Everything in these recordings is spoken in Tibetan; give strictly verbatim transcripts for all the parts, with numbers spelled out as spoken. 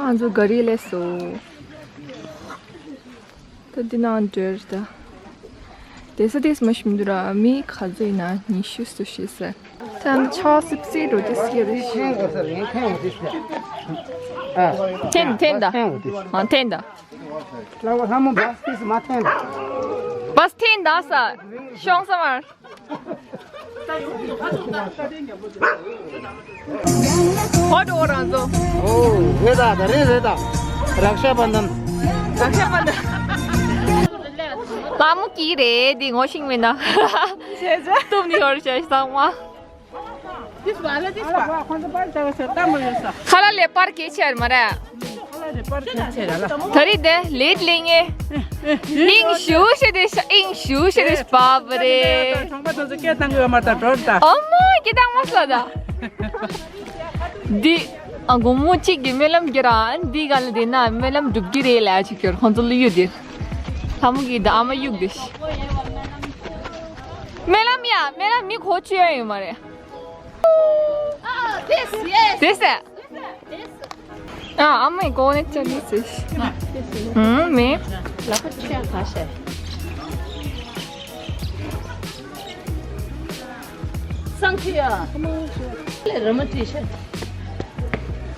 ང་ཚོ་ག་རི་སླེབས་སོང་། ད་འདི་ནང་འགྲོ་ད། དེ་ས་དེས་མ་ཤིམ་དུ་ར་མི་ག་ཚོད་ཡིན་ན་ཉི་ཤུ་སུ་ཤི་ས། ཐན་ཆ་སིབ་སི་རོ་དེ་སི་རེ་ཤི། ཐན་ཐན་ད། ཨ་ཐན་ད། ལྷ་མོ་བ་སི་མ་ཐན་ད། བ་སི་ཐན་ད་ས། ཤོང་ས་མར། ཧོ་ཏོ་རང་ཚོ། ཨོ་ཝེ་ད་ད་རེད་རེད་ད། རག་ཤ་པ་འདམ། རག་ཤ་པ་འདམ། ལ་མོ་ཀི་རེད་འདི་ངོ་ཤིང་མེད་ན། བྱས་ཙང་། སྟོབས་ནི་ཧོར་བྱས་ཙང་མ། ཁ་ལ་ལས་པར་སྐད་ཆ་མ་རེད། ད་རེས་དེ་ལེད་ལེ་ངེ། ཨིང་ཞུ་ཤེ་དེ་ཤ་ཨིང་ཞུ་ཤེ་དེ་ཤ་པ་བ་རེད། ཨོ་མ་སྐད་བཏང་མ་སླ་ད། འདི་ཨ་དགོང་མོ་གཅིག་གི་སྨོན་ལམ་གྱི་ར་འདི་ག་ལ་དེ་ན་སྨོན་ལམ་འགྲུབ་ཀྱི་རེད་ལ་ཅིག་གྱུར་ཁོང་ཚོ་ལུས་ཡོད་དེ། ལྷ་མོ་གི་ད་ཨ་མ་གཡུག་དེ་ཤ། སྨོན་ལམ་ཡ་སྨོན་ལམ་མི་གོ་ཆོད་ཡ་ཡོད་མ་རེད། དེ་ཟེར། ཨ་ཨ་མའི་གོ་ནས་ཅི་ནི་ཟེར། ཧུམ་མེ། ལ་ཁ་ཆེ་ཁ་ཤས། སང་ཁི་ཡ། ལས་ར་མ་ཏི་ཤ།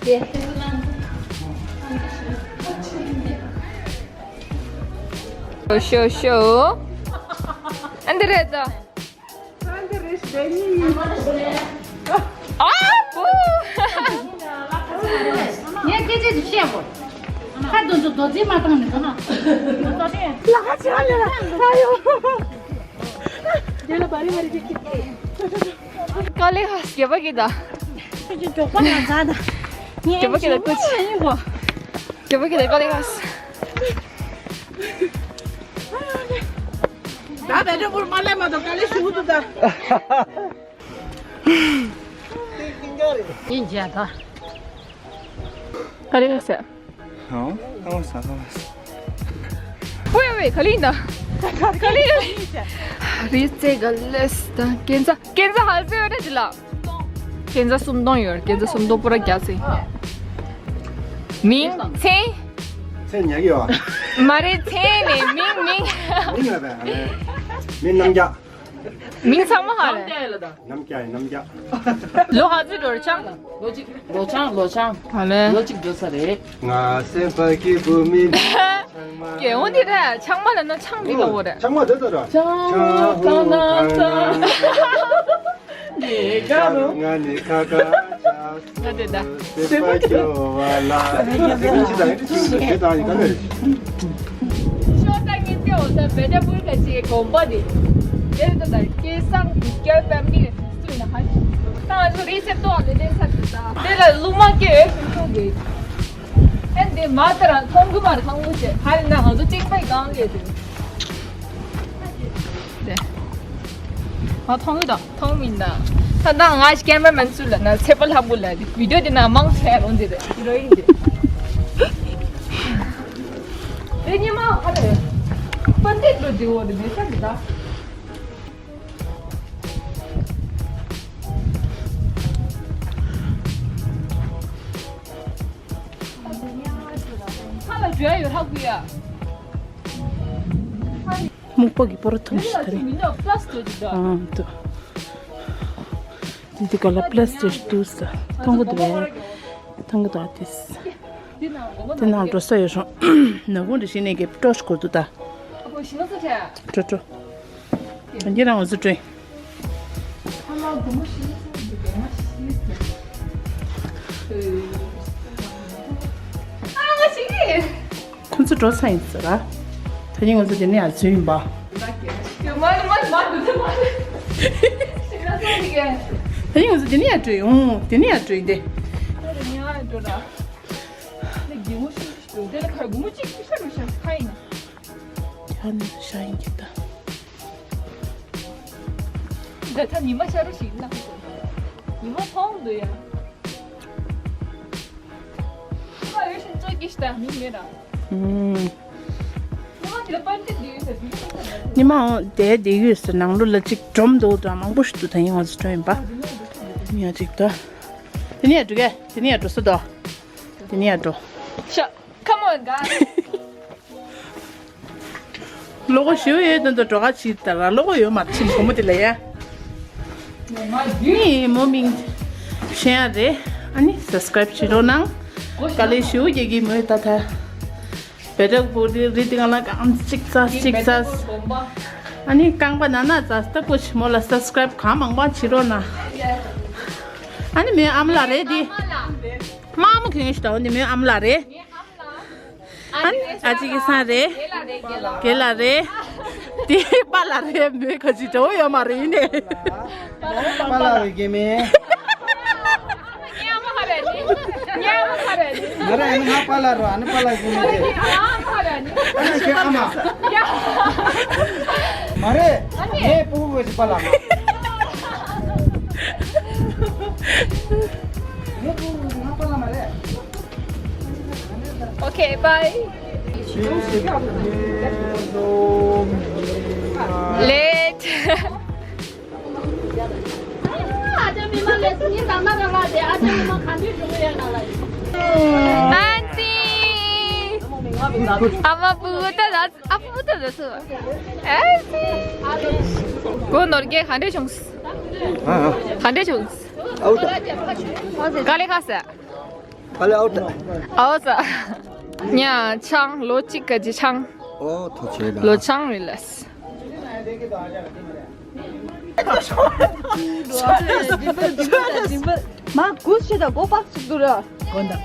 དེ། ཤོ་ཤོ། ཨ་འདི་རེད་ད། ཨ་བུ། ངས་སྐད་ཆ་ཅིག་བཤད་དགོས། ཁ་དོན་དུ་རྡོ་རྗེ་མ་བཏང་ནས་ག་ན། ལ་ཁ་ཆེ་བ་ལས་ལ་ཨ་ཡོ། དེ་ལ་བ་རི་བ་རི་ཅིག་ཅིག་དཀའ་ལས་ཁག་རྒྱབ་པ་གི་ད། ཁྱོད་ཀྱི་མགྱོགས་པ་ཡང་ཟ་ད། ངས་རྒྱབ་པ་གི་ད་ཀུ་ཅི། ཡིན་གོ། རྒྱབ་པ་གི་ད་དཀའ་ལས་ཁག་ད་བེ་ཏྲ་པུར་མ་ལས་མ་གཏོགས་དཀའ་ལས་ཞུ་འདུག་ད། ཡིན་བྱས་ད། དཀའ་ལས་ཁག་ཟེར། ཧང་། ཁ་བ་ས་ཁ་བ་ས། ཝེ་ཝེ་ག་ལི་ཡིན་ད། ག་ལི་ག་ལི། རི་རྩེ་ག་ལེས་ད་ཀན་ཛ་ཀན་ཛ་ཧ་ཟེ་ཝེ་ད་ཅི་ལ། ཀན་ཛ་སུམ་སྟོང་ཡོད། ཀན་ཛ་སུམ་སྟོང་པུ་ར་རྒྱ་ཚེ། མིང་ཚེ། ཚེ་ཉག་གི་ཡོད། མ་རེད་ཚེ་ནས་མིང་མིང་། མིང་ལ་བས་ཨ་ནི། མིང་རྣམ་རྒྱ། མིང་ཚང་མ་ཧ་རེད། རྣམ་རྒྱ་ཡིན་རྣམ་རྒྱ། ལོ་ཧ་ཙི་འགྲོ་རེད་ཆང་། ལོ་གཅིག་ལོ་ཆང་ལོ་ཆང་། ཧ་ལས། ལོ་གཅིག་འགྲོ་ས་རེད། ང་སེམས་པ་སྐྱིད་པོ་མིན། རྒྱལ་བོ་འདི་རེད་ཆང་མ་ལ་ན་ཆང་འདི་ལ་འོ་རེད། ཆང་མ་འདི་ལྟ་ར། ཆང་ཧུ་གང་ན་གང་ན། ང་ནི་ཁ་ཁ་ཆག་ང་དེ་ད། སེམས་པ་སྐྱོ་བ་ལ། ཅི་དང་ཅི་དང་ཅི་དང་ཡིན་ག་ལེ། ཤོ་ད་ངེད་ཀྱི་འོ་ད་བེ་ཏྲ་པུར་ག་ཅིག་གོམ་པ་དེ། དེ་ད་ད་སྐལ་བཟང་སྐལ་ཕེ་མི་སུ་ན་ཧ་ཅི། ད་ང་ཚོ་རི་སེབ་ཏོ་ཨ་ལེ་དེ་ས་དེ་ད། དེ་ལ་ལུ་མ་སྐྱེ་ཡོད་ཤུགས་ཤུགས་དེ། ཨན་དེ་མ་ལྟ་ར་མཐོང་གི་མ་རེད་ཁང་བུ་ཆེ་ཧ་རི་ན་ང་ཚོ་གཅིག་པའི་གང་ལས་དེ། དེ། ང་མཐོང་གི་དང་མཐོང་མིན་ད། ད་ད་ང་ཞིག་ཀེམ་ར་མན་ཚུལ་ལ་ན་ཚེ་པ་ལྷ་མོ་ལ་དེ་བི་ཌིའོ་དེ་ན་མང་ཆེ་རོ་འདི་རེད་ཧི་རོ་ཡིན་དེ། དེ་ཉི་མ་ཁ་དེ། པན་དེ་ལོ་དེ་འོ་དེ་མེད་ས་མི་ད། ཁ་ལ་འཇོལ་ཡོད་ཧ་གུ་ཡ། སྨུག་པ་གི་པོ་ར་ཐུང་ཞིག་ད་རེད། མི་འདུག་པ་ལ་སི་ཊིག་འདུག་ཨང་འདུག་འདི་འདི་ག་ལ་པ་ལ་སི་ཊིག་འདུག་ས། མཐོང་གི་འདུག་པས། མཐོང་གི་འདུག་ཨ་ཏིས། དེ་ནང་འགྲོ་ས་ཡོད་རུང་། ནག་ཁུང་འདི་ཤི་ནས་གེབ་སྤྲོ་ཞིག་གོ་འདུག་ད། སྤྲོ་སྤྲོ། ཁྱེད་རང་ང་ཚོ་སྤྲོ། ཁོ་ཚོ་འགྲོ་ས་ཡིན་ཟེར་ར། ད་ནི་ང་ཚོ་དེ་ནས་ཡར་འཛུལ་ཡིན་པ། ད་ནི་ང་ཚོ་དེ་ནས་ཡར་འགྲོ་ཡིན། འོང་དེ་ནས་ཡར་འགྲོ་ཡིན་ཏེ། ཡ་ནི་ཤ་ཡིན་གྱི་ད། ད་ད་ཉི་མ་ཤར་རུ་ཞིག་ལ། ཉི་མ་མཐོང་འདུག་ཡ། ཁ་ཡོད་ཤིང་ཙོག་གི་ཤི་ད་མི་མེད་ར། ཨུམ། ཉི་མ་དེ་ལ་པར་ཏི་འདི་ཡོད་ས་འདི་ཡོད་ས། ཉི་མ་འོང་དེ་དེ་ཡོད་ས་ནང་ལོ་ལ་གཅིག་སྒྲོམ་འདུག་ད་མང་པོ་ཞིག་འདུག་ད་ཡིན་ང་ཚོ་སྒྲོམ་ཡིན་པ། ཉི་མ་གཅིག་ད། དེ་ནས་ཡ་འགྲོ་གས་དེ་ནས་ཡ་འགྲོ་ས་དོ། དེ་ནས་ཡར་འགྲོ། Come on, guys. ལོ་གོ་ཞུ་ཡོད་དོན་དུ་འགྲོ་ག་ཅིག་ད་ར་ལོ་གོ་ཡོད་མ་ཕྱིན་གོ་མོ་དེ་ལ་ཡ། ནི་མོ་མིང་ཤེས་ཡ་རེད། ཨ་ནི་སབ་སི་ཀ་རེབ་བྱེད་རོགས་གནང་། དཀའ་ལས་ཞུ་རྒྱག་གི་མོས་ད་ད། བེ་ཏྲ་བུ་རི་རི་ཏི་ག་ལ་གང་གཅིག་ཙ་གཅིག་ཙ། ཨ་ནི་རྐང་པ་ན་ན་ཙ་སྟག་པོ་ཆི་མོ་ལ་སབ་སི་ཀ་རེབ་གང་མང་མང་བྱེད་རོགས་གནང་། ཨ་ནི་མོའི་ཨ་མ་ལགས་རེད་དེ། མ་མོ་གང་ཞིག་ད་འོ་ནི་མོའི་ཨ་མ་ལགས་རེད། ཨ་ནི་ཨ་ཅེ་གི་སང་རེད། རྒན་ལགས་རེད། དེ་པཱ་ལགས་རེད། མོའི་ཁ་ཅིག་འདྲ་བོ་ཡོད་མ་རེད་ཡིན་ནས། པཱ་ལགས་རེད་སྐྱེ་མེད། ང་རང་ཨ་ནི་ང་པཱ་ལགས་རོ། ཨ་ནི་པཱ་ལགས་སྐྱེ་མེད་དེ། ཨ་ནི་ཁྱོད་ཨ་མ། མ་རེད། ངའི་ཕྲུ་གུ་གི་པཱ་ལགས་མ། ངའི་ཕྲུ་གུ་ང་པཱ་ལགས་མ་རེད། Okay, bye. Late. Auntie. Ama buta da, apa buta da su? Auntie. Ko norge khande chungs. Khande chungs. Out. Kale khasa. Kale out. Out. Nya chang lo chik ka ji chang. Oh, to che da. Lo chang relax. མ་གུས་ཤེས་དང་སྒོ་པག་ཅིག་འདུག་ར། དགོན་དང་།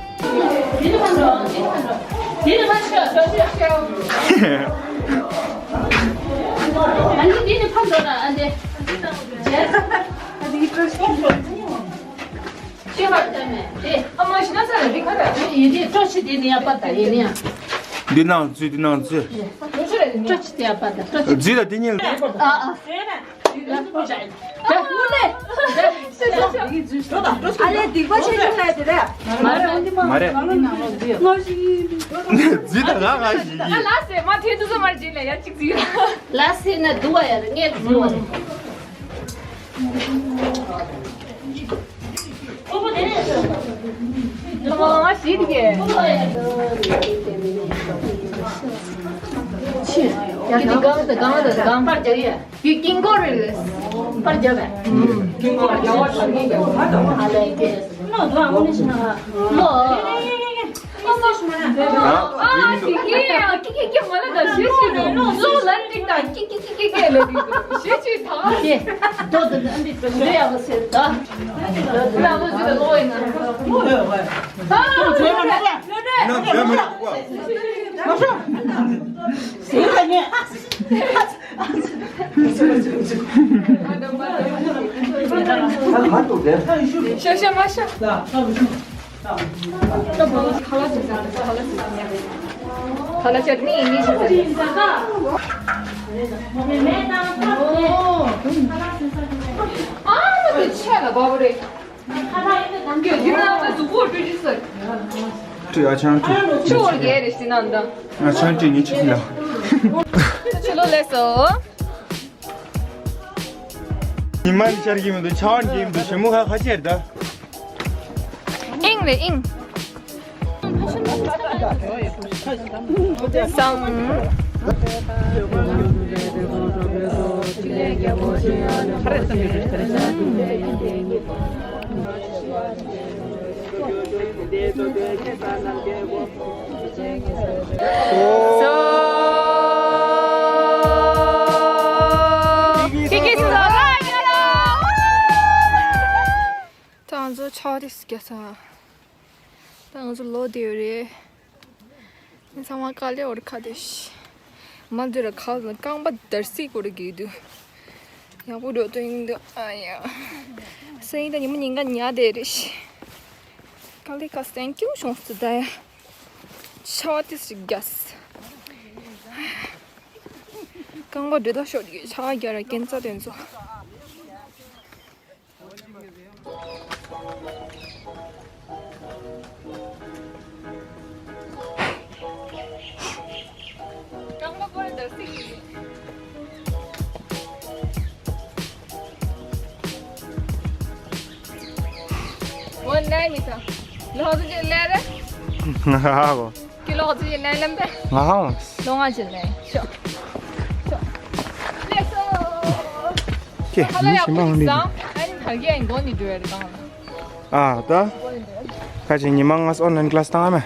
ཤེས་པར་བྱ་མེད་དེ། ཨ་མ་ཤི་ན་ས་ར་རི་ཁ་ར། ཡི་དེ་སྤྲོ་ཆི་དེ་ནི་ཡ་པ་ད་ཡེ་ནི་ཡ། འདི་ནང་འཛུལ་འདི་ནང་འཛུལ། སྤྲོ་ཆི་དེ་ཡ་པ་ད་སྤྲོ་ཆི། འཛུལ་ད་དེ་ཉིད། ཨ་ཨ། ཨ་ལས་སྡིག་པ་ཆེ་ཆུང་ལས་དེ་རེད། མ་རེད། མ་རེད། འཛུལ་ད་ང་ང་ཞིག་གིས། ལ་སེ་མ་ཐེ་དུ་ས་མར་ཇི་ལ་ཡ་གཅིག་འཛུལ། ལ་སེ་ན་དུ་བ་ཡ་རེད་ངས་འཛུལ་བ་རེད། ཤ་ཤ་མ་ཤ། ཁ་ལག་ཅོ་ནི་ནི་ཤ་ཤ། ཨ་ནི་ཆེ་ལ་བ་བ་རེད། ཁ་ལག་ཡིན་ན་གང་གི་ཡོད་ན་ང་གཟུགས་པོ་སྤྲོད་ཅི་ཟེར། སྤྲོད་ཨ་ཆང་སྤྲོད། ཆུ་བོར་རྒྱལ་རེ་ཞིག་ནང་ད། ཨ་ཆང་སྤྲོད་ནི་ཆུ་ལ། ཆུ་ལོ་ལས་སོ། ཉི་མ་ནི་ཤར་གྱི་མི་འདུག་ཆར་པ་འགྱེལ་མི་འདུག་ཞི་མོ་ཁ་ཁ་ཆེར་ད། ཨིང་རེད་ཨིང་། སང་། ད་ང་ཚོ་ཆ་དེ་སྐྱ་ས། ད་ང་ཚོ་ལོ་དེ་རེད། ཚང་མ་དཀའ་ལས་འོར་ཁ་དེ་ཤི། མ་འདི་ར་ཁ་ལ་རྐང་པ་འདར་སིག་གོ་ར་གི་འདུག་ཡག་པོ་འགྲོ་དོན་ཡིན་འདུག་ཨ་ཡ། སེང་ད་ཉི་མ་ཉིན་ག་ཉ་དེ་རེད་ཤི། དཀའ་ལས་ཁ་སེང་ཀྱུ་བྱུང་སི་ད་ཡ། ཆ་དེ་སི་རྒྱ་སི། རྐང་པ་འདྲེ་ད་ཤོར་གི་ཆ་རྒྱ་ར་རྐྱེན་རྩ་དེ་ཚོ། One nine meter. ལྷག་ཏུ་ཅིག་ལས་རེད། ང་ཧ་གོ། ཀི་ལོ་ཅི་ལེན་ལེན་པས། ང་ཧ་གོ། ལོ་ང་ཅི་ལེན། ཤོ། ཤོ། ལེགས་སོ། ཀྱེ། ཧ་ལ་ཡག་པོ་ཞིག་བཟང་། ཨ་ནི་ད་གིན་མགོ་ནི་འགྲོ་ཡ་རེད་གང་ལ། ཨ་ད། ཁ་ཅིག་ཉི་མ་ང་ཨོན་ལན་ཀླ་སི་བཏང་ཨ་མེ།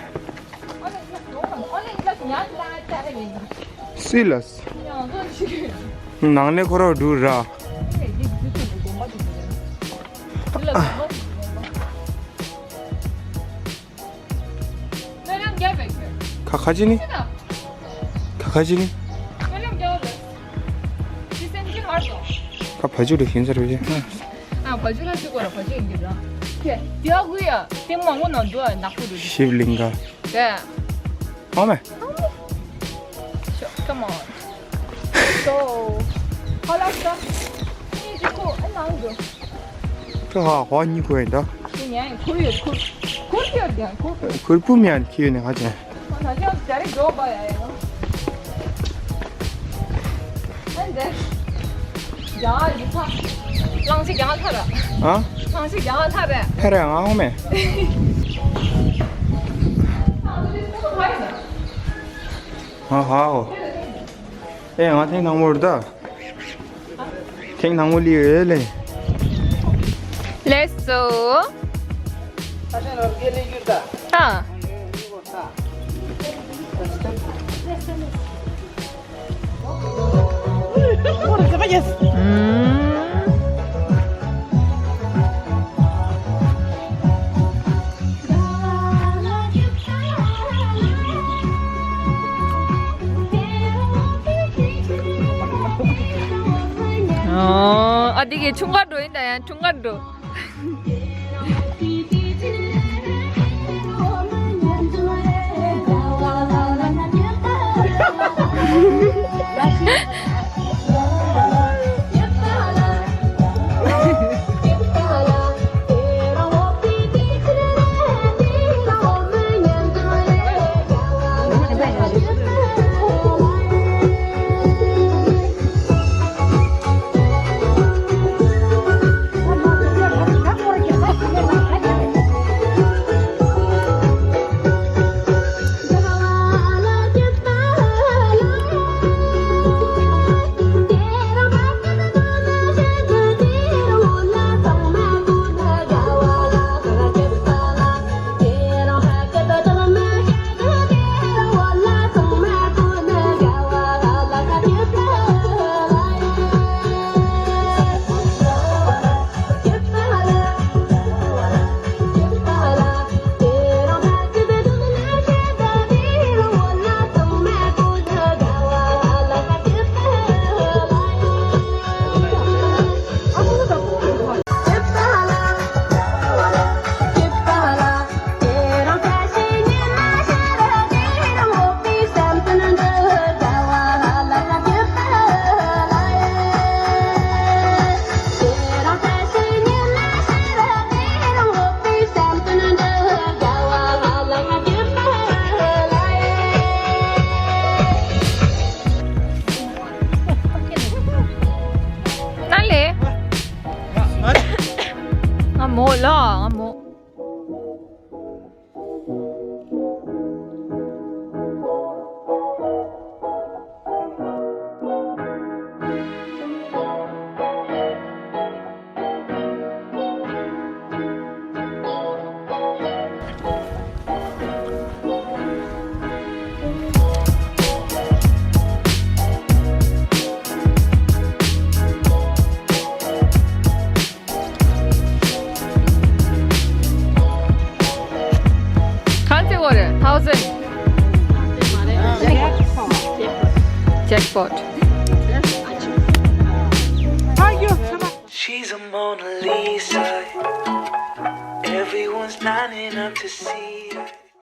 སུས་ལ། ནང་ནས་ཁོ་ར་འགྲུ་ར། ཁ་ཁ་ཅི་ནི། ཁ་ཁ་ཅི་ནི། ཁ་བ་ཅུ་རེ་ཤིན་ཚར་བས། ཨ་བ་ཅུ་ལ་ཅི་གོ་ར་བ་ཅུ་ཡིན་གྱི་ར། ཁྱེད་དེ་ཨ་ཁུ་ཡ་དེ་མང་པོ་ནང་འགྲོ་ཨ་ནག་པོ་རེད། ཤིབ་ལིང་ག་དེ། ཨོ་མེ། Come on. So, how long stuff? ཁྱེད་ཀྱི་ཁོ་ཨ་ནང་འགྲོ། ཁྱོད་ཧ་ཧོ་གཉིས་ཁོ་ཡིན་ད། ཁྱེད་ཉན་ཁུར་ཡོད་ཁུར། ཁུར་ཡོད་ཀྱང་ཁུར། ཁུར་བུ་མིན་ཁྱེད་ཡོད་ནས་ཧ་ཅང་། ང་ད་ཅང་ཅ་རིག་འགྲོ་བ་ཡ་ཡ་ལ། ཨན་དེ། རྒྱ་ལི་ཐ། གླང་ཆེན་རྒྱ་ཐ་ར། ཨ། གླང་ཆེན་རྒྱ་ཐ་རེད། ཧེ་རེད་ང་ཧོ་མེ། ཨ་ཧ་ཧོ། ཨེ་ང་ཐེངས་དང་པོ་རེད་ད། ཐེངས་དང་པོ་ལི་ཡོད་ལེ། Let's go. ཨ། ཨ། འདི་གི་འཁྲུངས་སྐར་འགྲོ་ཡིན་ད་ཡང་འཁྲུངས་སྐར་འགྲོ། ན་ལེ། ང་མོ་ལ་ང་མོ། གང་ཚེ་བོ་རེད། Thousand. Jackpot. She's a Mona Lisa. Everyone's lining up to see.